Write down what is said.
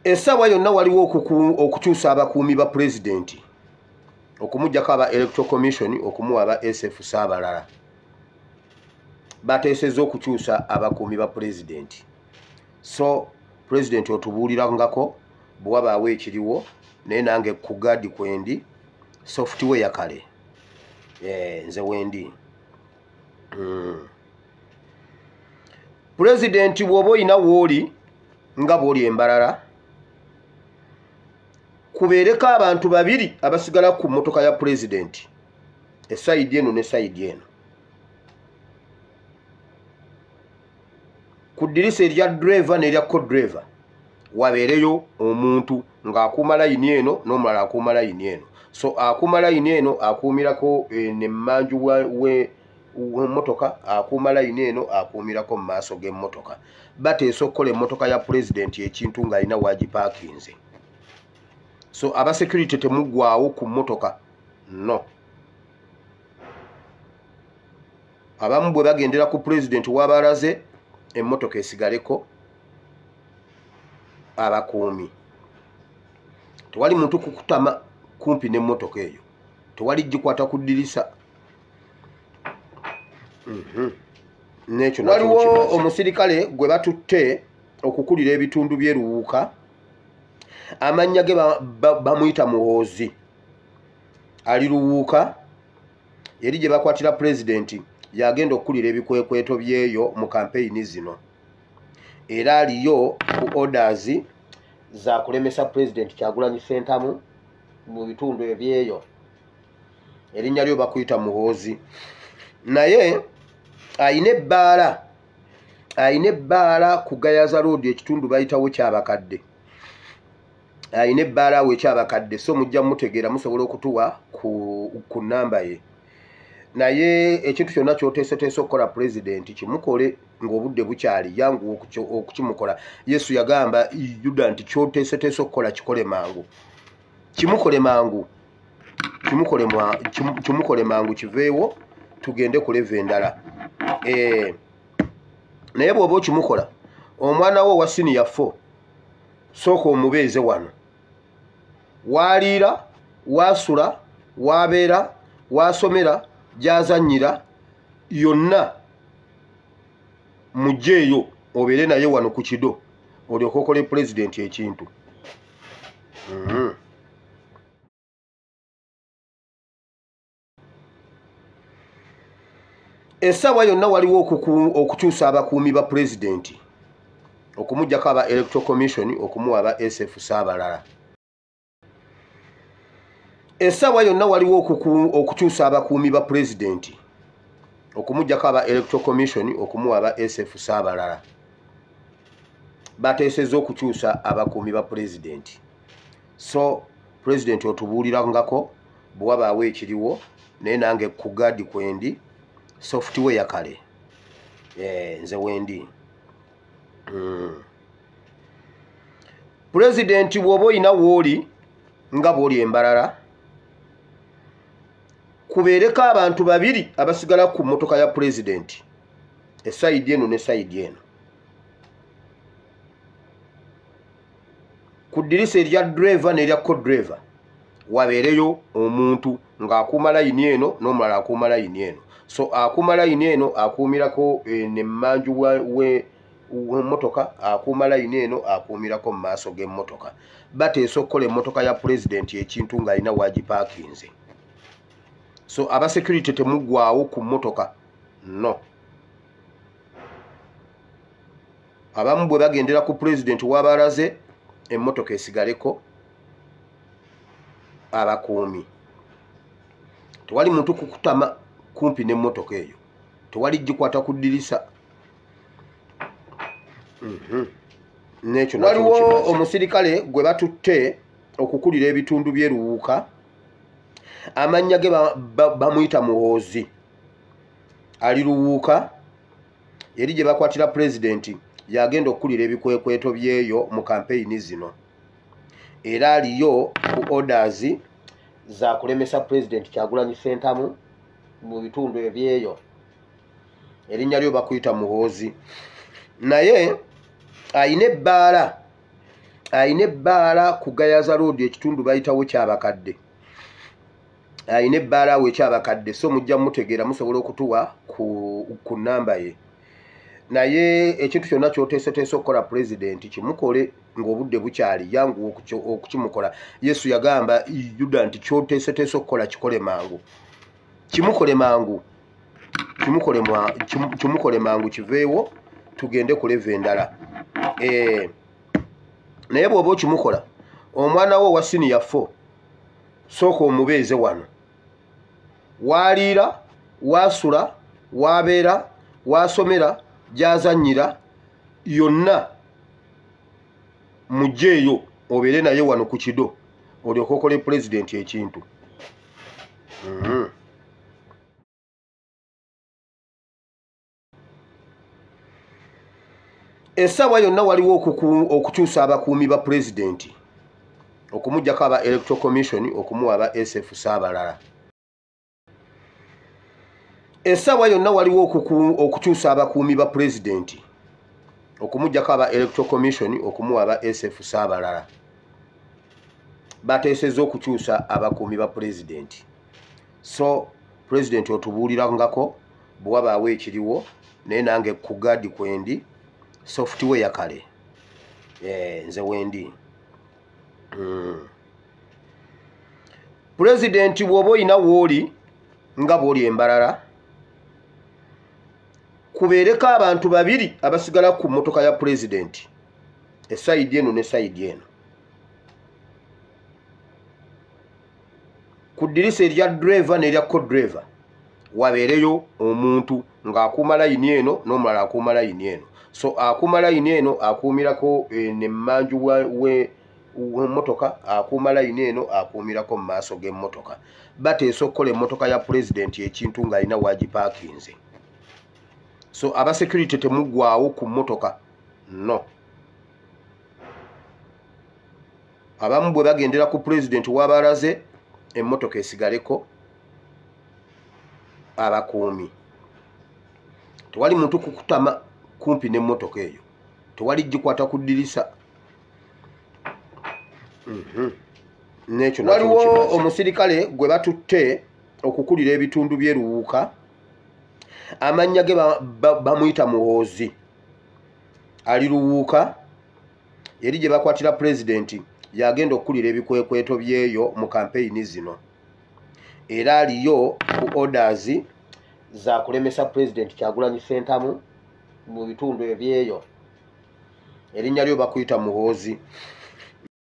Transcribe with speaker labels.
Speaker 1: Essaawa yonna waliwo okukyusa abakuumi ba pulezidenti, okumuggyako aba Electoral Commission, okumuwa aba SFC abalala. Bateesezza okukyusa abakuumi ba pulezidenti. So pulezidenti otubuulirangako bwe wabaawo ekiriwo, naye nange ku gaadi kwendi, software kale nze wendi. Pulezidenti bw'oba olina w'oli nga bw'oli embalala, kubeereko abantu babiri abasigala ku mmotoka ya pulezidenti, esayidi eno ne sayidi eno. Ku ddirisa erya driver n'erya co-driver wabeereyo omuntu ng'akuuma layini eno n'omulala akuuma layini eno. So akuuma layini eno akuumirako nemmanju w'emmotoka, akuuma layini eno akuumirako mu maaso g'emmotoka. Bateesa okukola emmotoka ya pulezidenti ekintu ng'alina w'agipaakinze. So abasecurity temuggwawo ku mmotoka, no. Abamu bwe bagendera ku pulezidenti w'abalaze, emmotoka esigaleko abakuumi. Tewali muntu kukutama kumpi n'emmotoka eyo, tewali gikwata ku ddirisa. N'ekyo waliwo omusirikale gwe batutte okukulira ebitundu by'eruwuka, amannya ge bamuyita Muhoozi, ali Luwuuka, eri gye bakwatira pulezidenti, yagenda okukulira ebikwekweto byeyo mu kampeyini zino. Era aliyo ku orders za kulemesa pulezidenti Kyagulanyi Ssentamu mu bitundu ebyeyo. Erinnya lyo bakuyita Muhoozi, naye ayina ebbaala, ayina ebbaala ku Gayaza Road, ekitundu bayitawo kyabakadde. Ayina ebbaala awo ekyabakadde, so mujja mutegeera, musobola okutuwa ku nnamba ye. Naye ekintu kyonna ky'oteeseteese okukola pulezidenti kimukole ng'obudde bukyali, yanguwa okukimukola. Yesu yagamba Yuda nti ky'oteeseteese okukola kikole mangu, kimukole mangu, kimukole mangu, kiveewo tugende ku level endala. Naye bw'oba okimukola, omwana wo owa siniya 4 sooka omubeeze wano waaliira, waasula, waabeera, waasomera, gy'azannyira yonna, mugyeyo obeere naye wano ku kido, olyoke okole pulezidenti ekintu. Essaawa yonna waliwo okukyusa abakuumi ba pulezidenti, okumuggyako aba Electoral Commission, okumuwa aba SFC abalala. Essaawa yonna waliwo okukyusa abakuumi ba pulezidenti, okumuggyako aba Electoral Commission, okumuwa aba SFC abalala. Bateesezza okukyusa abakuumi ba pulezidenti. So pulezidenti otubuulirangako bwe wabaawo ekiriwo, naye nange ku gaadi kwendi, software kale nze wendi. Pulezidenti bw'oba olina w'oli nga bw'oli embalala, kubeereko abantu babiri abasigala ku mmotoka ya pulezidenti, esayidi eno ne sayidi eno. Ku ddirisa erya driver n'erya co-driver wabeereyo omuntu ng'akuuma layini eno n'omulala akuuma layini eno. So akuuma layini eno akuumirako nemmanju w'emmotoka, akuuma layini eno akuumirako mu maaso g'emmotoka. Bateesa okukola emmotoka ya pulezidenti ekintu ng'alina w'agipaakinze. So abasecurity temuggwawo ku mmotoka, no. Abamu bwe bagendera ku pulezidenti w'abalaze, emmotoka esigaleko abakuumi. Tewali muntu kukutama kumpi n'emmotoka eyo, tewali gikwata ku ddirisa. N'ekyo waliwo omusirikale gwe batutte okukulira ebitundu by'eruwuka, amannya ge bamuyita Muhoozi, ali Luwuuka, eri gye bakwatira pulezidenti, yagenda okukulira ebikwekweto byeyo mu kampeyini zino. Era aliyo ku orders za kulemesa pulezidenti Kyagulanyi Ssentamu mu bitundu ebyeyo. Erinnya lyo bakuyita Muhoozi, naye ayina ebbaala, Ayina ebbaala ku Gayaza Road, ekitundu bayitawo Kyabakadde. Ayina ebbaala awo ekyabakadde, so mujja mutegeera, musobola okutuwa ku namba ye. Naye ekintu kyonna kyoteeseteese okukola pulezidenti, kimukole ng'obudde bukyali, yanguwa okukimukola. Yesu yagamba Yuda nti kyoteeseteese okukola kikole mangu, kimukole mangu, kimukole mangu, kiveewo tugende ku level endala. Naye bw'oba okimukola, omwana wo owa senior 4 sooka omubeeze wano waaliira, waasula, waabeera, waasomera, gy'azannyira yonna, mugjeeyo obeere naye wano ku kido, olyoke okole pulezidenti ekintu. Essaawa yonna waliwo okukyusa abakuumi ba pulezidenti, okumuggyako aba Electoral Commission, okumuwa aba SFC abalala. Essaawa yonna waliwo okukyusa abakuumi ba pulezidenti, okumuggyako aba Electoral Commission, okumuwa aba SFC abalala. Bateesezza okukyusa abakuumi ba pulezidenti. So pulezidenti otubuulirangako bwe wabaawo ekiriwo, naye nange ku gaadi kwendi, software kale nze wendi. Pulezidenti bw'oba olina w'oli nga bw'oli embalala, kubeereko abantu babiri abasigala ku mmotoka ya pulezidenti, esayidi eno ne sayidi eno. Ku ddirisa erya driver n'erya co-driver wabeereyo omuntu ng'akuuma layini eno n'omulala akuuma layini eno. So akuuma layini eno akuumirako nemmanju w'emmotoka, akuuma layini eno akuumirako mu maaso g'emmotoka. Bateesa okukola emmotoka ya pulezidenti ekintu ng'alina wagipaakinze. So abasecurity temuggwawo ku mmotoka, no. Abamu bwe bagendera ku pulezidenti w'abalaze, emmotoka esigaleko abakuumi. Tewali muntu kukutama kumpi n'emmotoka eyo, tewali gikwata ku ddirisa. N'ekyo waliwo omusirikale gwe batutte okukulira ebitundu by'e Luwuka, amannya ge bamuyita Muhoozi, ali Luwuka, eri gye bakwatira pulezidenti, yagenda okukulira ebikwekweto byeyo mu kampeyini zino. Era aliyo ku orders za kulemesa pulezidenti Kyagulanyi Ssentamu mu bitundu ebyeyo. Erinnya lyo bakuyita Muhoozi.